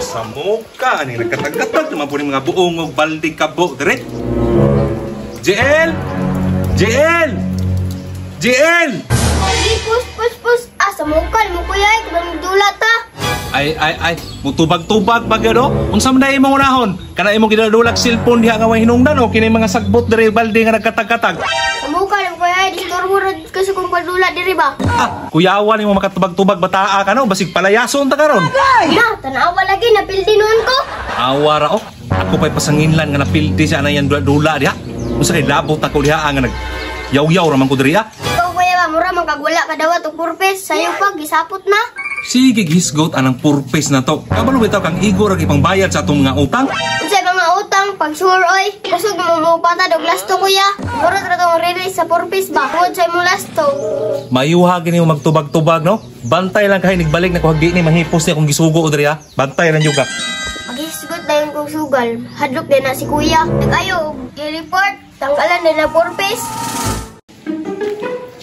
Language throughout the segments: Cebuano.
Asa mo ka ani nagkatag-katag naman po ni mga buong og baldi kabo dire. JL! JL! JL! Sige, push, push, push. Asa mo ka mo kuya ay kabang dulat ta. Ay ay ay, mutubag-tubag ba gyud? Unsa man dai imong unahon? Kana imong ginadulag cellphone diha nga way hinungdan o kini mga sagbot dire baldi nga nagkatag-katag? Sa mo ka mo kuya ay disturbo ra ka sa kong padula diri ba. Ah, kuyawan nimo makatubag-tubag bataa ka no, basig palayason ta karon. Na, tanawa lagi napildi noon ko. Awa ra oh. Ako pa'y pasanginlan nga napildi siya na yan dula diha. Unsa kay labot ako diha nga nag yaw-yaw ra man ko diri ah. Ikaw kuya ba mura man kag wala ka dawat og purpose sayo pa gisapot na. Sige gisgot anang purpose na to. Kabalo bitaw kang igor ang ipangbayad sa atong mga utang. Unsay mga utang pag sure oy. Kusog mo mo pata og lasto kuya. Mura ra tong release sa purpose ba. Tungod sa imong lasto. Mayuha gini mo magtubag-tubag no. Bantay lang kay nigbalik na ko hagdi ni mahipos ni akong gisugo diri ah. Bantay lang jud ka. Magisgot dayon kong sugal. Hadlok din na si kuya. Nag-ayo og i-report tanggalan din na purpose.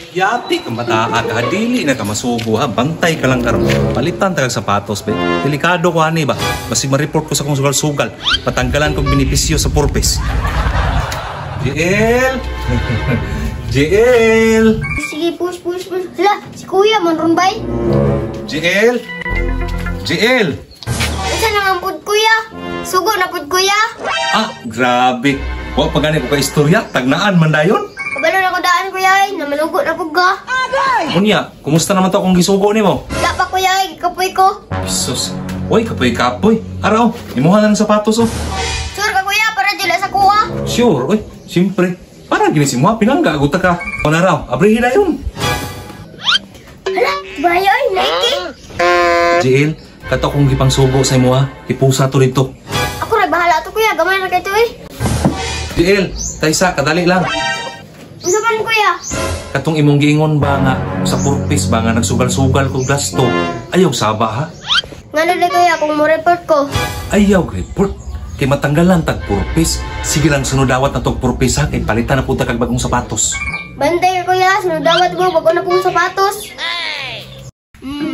Yati kang bataa ka, dili na ka masugo ha. Bantay ka lang karon. Palitan ta kag sapatos be. Delikado ko ani ba. Basig ma-report ko sa akong sugal-sugal. Patanggalan kog benepisyo sa purpose. JL! JL! Sige, push, push, push. Hala, si kuya man ron bay. JL! JL! Unsa na nga pud kuya? Sugo na pud kuya. Ah, grabe. Wa pa gani ko ka istorya, tagnaan man dayon. Kabalo na ko daan kuya ay, namalugo na pud ka. Unya, kumusta naman to akong gisugo nimo? Wala pa kuya ay, kapoy ko. Jesus. Oy, kapoy-kapoy. Araw, imuha na ng sapatos oh. Sure ka kuya, para dila sa kuha. Sure, oy, siyempre. Para gini si mo, pinangga aguta ka. O na raw, abrihin na yun. Hala, bayo ay, Nike. JL, kato akong gipangsugo sa imo ha. Ipusa to dito. Ako ra bahala to kuya, gamay ra kay to eh. JL, taysa, kadali lang. Unsa man kuya? Katong imong giingon ba nga sa purpose ba nga nagsugal-sugal kog gasto. Ayaw saba ha. Ngano di kuya kung mo report ko? Ayaw report. Kay matanggalan tag purpose. Sige lang sunod dawat na tog purpose ha kay palitan na pud ta kag bagong sapatos. Bantay kuya, sunod dawat mo bago na pong sapatos.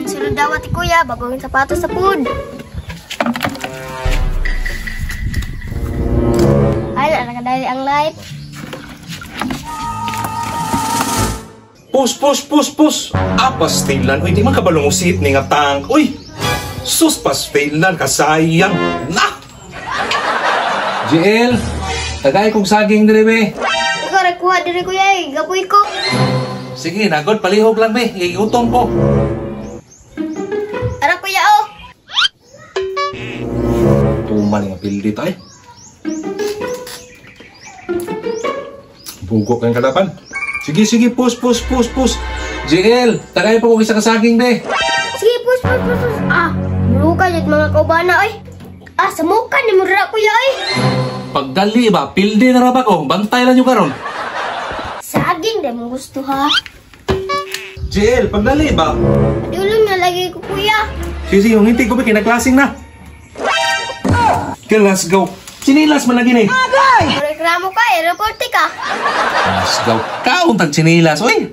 Sunod dawat ti kuya, bagong sapatos sa pud. Ay, nakadali ang light. Push, push, push, push. Ah, pastilan. Uy, di man kabalong usit ni nga tank. Uy, sus, pastilan. Kasayang. Na! JL, tagay kong saging dire, be. Ikaw, nagkuha dire, kuya. Eh. Gapoy ko. Sige, nagod. Palihog lang, be. Igutom ko. Ara, kuya, oh. Tumal nga pildi tayo. Bugo kayong kalaban. Sige, sige, push, push, push, push. JL, tagay pa ko isa kasaging, be. Sige, push, push, push, push. Ah, muluka yun mga kaubana, oy. Ah, samukan ni mura, kuya, oy. Pagdali ba, pildi na rabak, oh. Bantay lang yung karon. Saging, di mo gusto, ha? JL, pagdali ba? Padulong na lagi ko, kuya. Sige, sige, yung ngiti ko, be, kinaklasing na. Okay, let's go. Chinilas man lagi na eh. Reklamo ka, eh. Reporte ka. Let's go. Kaon tag chinilas, oy.